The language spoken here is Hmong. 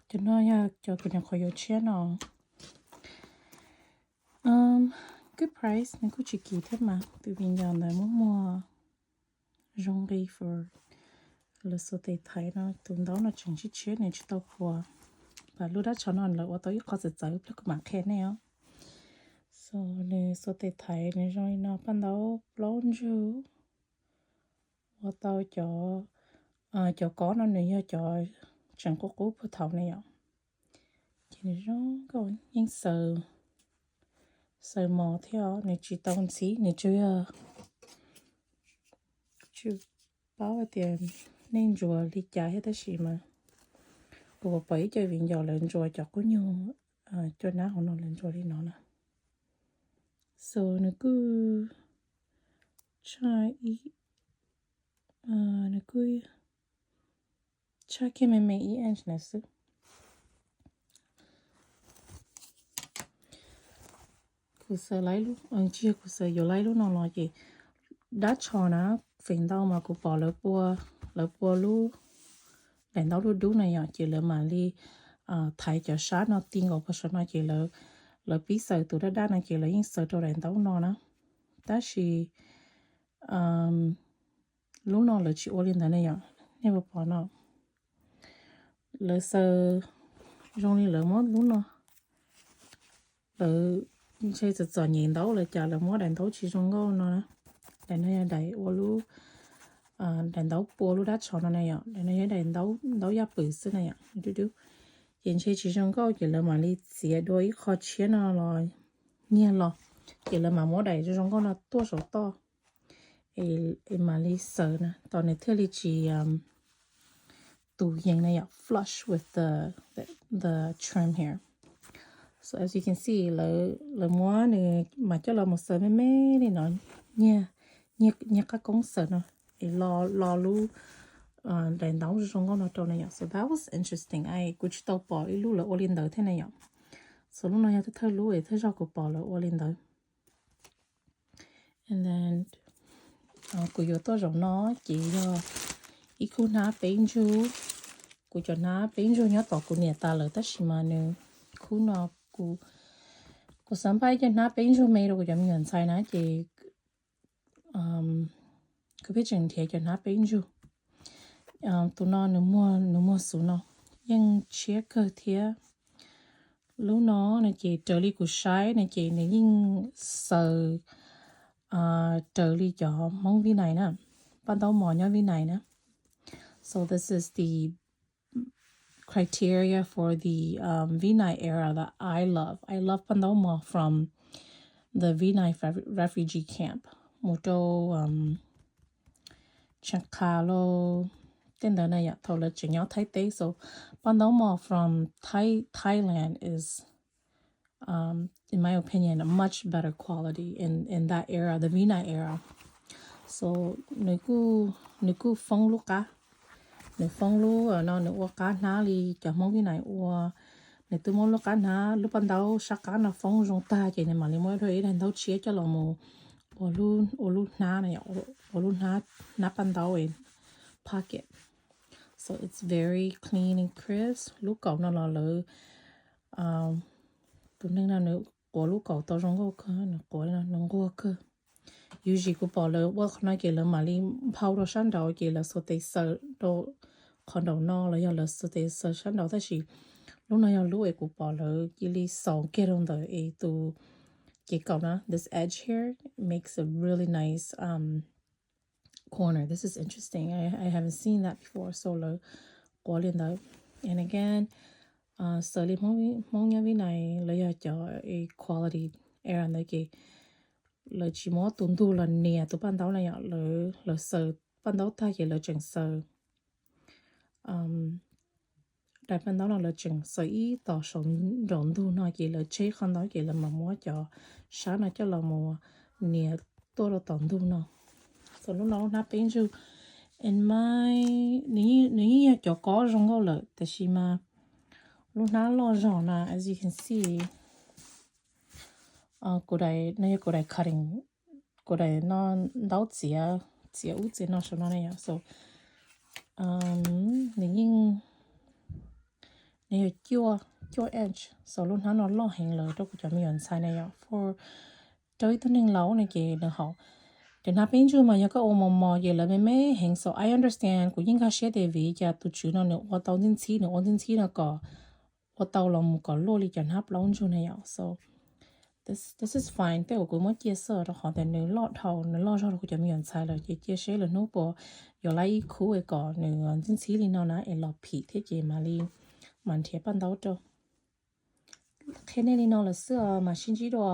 Cov no yog cov kuv nyuam qhuav yuav tshiab no. Good price, nws kuj tsis kim thiab mas. Tus viv ncaus ntawd muaj muag zoo nqi for lawv xuas tes thaiv no. Tus ntaub no tseem tshiab tshiab, nws tsis tau puas. Lub dab tsho no lawv ua tau ib qho txawv txawv ib pliag kuv mam qhia nej os. So nws xuas tes thaiv nws zoo li no, paj ntaub plaub ntsug. Ua tau cov, cov kob no nws yog cov tseem qub qub puag thaum ne yom. Ces nws zoo nkauj, yeej xaws, xaws mos thiab os, nws tsis tau ntxhiv, nws tsuas yog, tsis paub hais tias nej ntsuas li cas thiab tab sis mas kuv pom ib co viv ncaus lawv ntsuas cov qub nyuj, cov nab hauv no lawv ntsuas li no na. So nws kuj tshaj ib, nws kuj tshaj kiag me me ib inch na xwb. Kuv xaws, tsis yog, kuv xaws yuav laib lub no los ces dab tsho na, feem ntau mas kuv pom lawv pua, lawv pua lub daim ntaub dub dub na yom, ces lawv mam li thaiv cov sab no ti nkaus puag saum no ces lawv pib xaws tus dab dab no ces lawv yeej xaws rau daim ntaub no na. Tab sis lub no lawv tsis ua li ntawd ne yom, nej puas pom no. Lawv xaws zoo li lawv muab lub no, lawv ntshe txom txom nyem ntaub los cas lawv muab daim ntaub tsis zoo nkauj no na. Daim no yog daim ua lub, daim ntaub pua lub dab tsho no na yom, daim no yog daim ntaub yaj pwm xwb na yom, dub dub. Ces ntshe tsis zoo nkauj ces lawv mam li txiav dua ib qho tshiab no los nyiag los, ces lawv mam muab daim zoo zoo nkauj no tuaj saum toj es mam li xaws na, tos nws thiaj li tsis tus yees na yom, flush with the, the trim here. So as you can see, lawv muab nws mas coj los mus xaws me me li no, nyiag, nyiag qab koob xaws no es lo, lo lub daim ntaub zoo nkauj no rau na yom. So that was interesting, kuv tsis tau pom ib lub lawv ua li ntawd thiab na yom. So lub no yog thawj lub es thawj zaug kuv pom lawv ua li ntawd. And then kuv yuav tuaj zaum no ces yog ib khub hnab peb ntsug. Kuv cov hnab peb ntsug nyob tom kuv niam tas lawm tab sis mas nws, khub no, kuv, kuv xav npaj ib co hnab peb ntsug me rau kuv cov me nyuam ntxhais na ces kuv pheej tseem nrhiav cov hnab peb ntsug. Tus no nws muag, nws muag xuv no yeej tshiab kawg thiab. Lub no no ces raws li kuv saib no ces nws yeej xaws raws li cov Hmoob Vib Nais na, paj ntaub mos nyob Vib Nais na. So this is the criteria for the Vib Nais era that I love. I love paj ntaub mos from the Vib Nais refugee camp mus rau Tsheej Qha lauj, tej ntawd na yom, thaum lawv tseem nyob Thaib teb. So paj ntaub mos from Thai, Thailand is in my opinion a much better quality in, in that era, the Vib Nais era. So nws kuj, nws kuj foob lub qab, nws foob lub no, nws ua qab hnab li cov Hmoob Vib Nais ua. Nws twb muab lub qab hnab, lub paj ntaub sab qab no foob zoo tag ces nws mam li muab ib daim ntaub tshiab coj los mus ua lub, ua lub hnab no, ua lub hnab, hnab paj ntaub pocket. So it's very clean and crisp. Lub kaum no los lawv, tus neeg no nws quav lub kaum tau zoo nkauj kawg, nws quav li no nws nquag kawg. Usually kuv pom lawv ua qhov no ces lawv mam li nphau rau sab nraud ces lawv xuas tes xaws rau qhov nraum no los yog lawv xuas tes xaws sab nraud tab sis lub no yog lub es kuv pom lawv cia li xaus kiag rau ntawd es tus, ces kaum no, this edge here makes a really nice corner. This is interesting. I, I haven't seen that before. So lawv quav li ntawd. And again, xws li Hmoob nyob Vib Nais los yog cov equality era ntawd ces lawv tsis muab tus ntug los nias tus paj ntaub na yom, lawv, lawv xaws paj ntaub tag ces lawv tseem xaws daim paj ntaub no lawv tseem xaws ib tom saum nraum ntug no ces lawv tseg qhov ntawd ces lawv mam muab cov sab no coj los mus nias tuaj rau tom ntug no. Xws lub no lub hnab peb ntsug, nws yeej yog cov kob zoo nkauj lawm tab sis mas lub hnab loj zog na, as you can see. Kuv daim no yog kuv daim cutting, kuv daim no ntaub txiav, txiav ub txiav no saum no na yom. So nws yeej, nws yog cuaj, cuaj inch, so lub hnab no loj heev lawm rau kuv cov me nyuam ntxhais na yom. For rau ib tug neeg laus no ces nws haum. Cov hnab peb ntsuj mas yog koj ua mos mos ces lawv me me heev, so I understand, kuv yeej nkag siab tias vim cas tus tswv no nws ua tau ntxhib ntxhib, nws ua ntxhib ntxhib no kom ua tau los mus kom luaj li cov hnab plaub ntsuj na yom. So this, this is fine, tej uas kuv muab cia xwb rau qhov tias nws loj dhau, nws loj zog rau kuv cov me nyuam ntxhais lawm ces cia seb lwm hnub puas yuav laib ib khub es kom nws ntxhib ntxhib li no na es los phim thiab ces mam li, mam nrhiav paj ntaub rau. Qhia nej li no lawm xwb os, mam sib ntsib dua.